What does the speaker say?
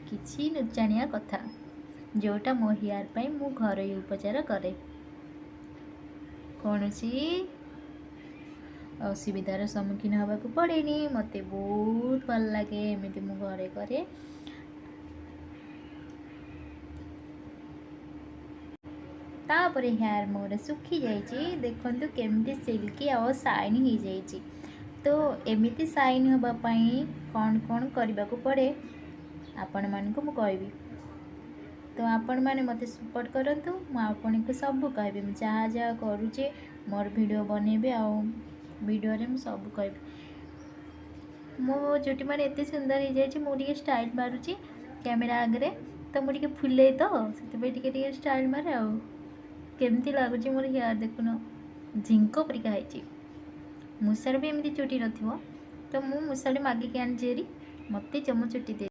କିଛି ନୁଚାଣିଆ କଥା, ଯେଉଁଟା ମୋ ହେୟାର୍ ପାଇଁ ମୁଁ ଘରୋଇ ଉପଚାର କରେ। କୌଣସି ଅସୁବିଧାର ସମ୍ମୁଖୀନ ହେବାକୁ ପଡ଼େନି। ମୋତେ ବହୁତ ଭଲ ଲାଗେ, ଏମିତି ମୁଁ ଘରେ କରେ। ତାପରେ ହେୟାର୍ ମୋର ଶୁଖିଯାଇଛି। ଦେଖନ୍ତୁ କେମିତି ସିଲ୍କି ଆଉ ସାଇନ୍ ହେଇଯାଇଛି। ତ ଏମିତି ସାଇନ୍ ହେବା ପାଇଁ କ'ଣ କ'ଣ କରିବାକୁ ପଡ଼େ, ଆପଣମାନଙ୍କୁ ମୁଁ କହିବି। ତ ଆପଣମାନେ ମୋତେ ସପୋର୍ଟ କରନ୍ତୁ, ମୁଁ ଆପଣଙ୍କୁ ସବୁ କହିବି। ମୁଁ ଯାହା ଯାହା କରୁଛି, ମୋର ଭିଡ଼ିଓ ବନେଇବି ଆଉ ଭିଡ଼ିଓରେ ମୁଁ ସବୁ କହିବି। ମୋ ଚୁଟି ମାନେ ଏତେ ସୁନ୍ଦର ହେଇଯାଇଛି। ମୁଁ ଟିକେ ଷ୍ଟାଇଲ୍ ମାରୁଛି କ୍ୟାମେରା ଆଗରେ, ତ ମୁଁ ଟିକେ ଫୁଲେଇ, ତ ସେଥିପାଇଁ ଟିକେ ଟିକେ ଷ୍ଟାଇଲ୍ ମାରେ। ଆଉ କେମିତି ଲାଗୁଛି ମୋର ହେୟାର୍ ଦେଖୁନ, ଝିଙ୍କ ପରିକା ହେଇଛି। ମୂଷାର ବି ଏମିତି ଚୁଟି ନଥିବ। ତ ମୁଁ ମୂଷାଟି ମାଗିକି ଆଣିଛି ହେରି, ମୋତେ ଜମା ଚୁଟି ଦେ।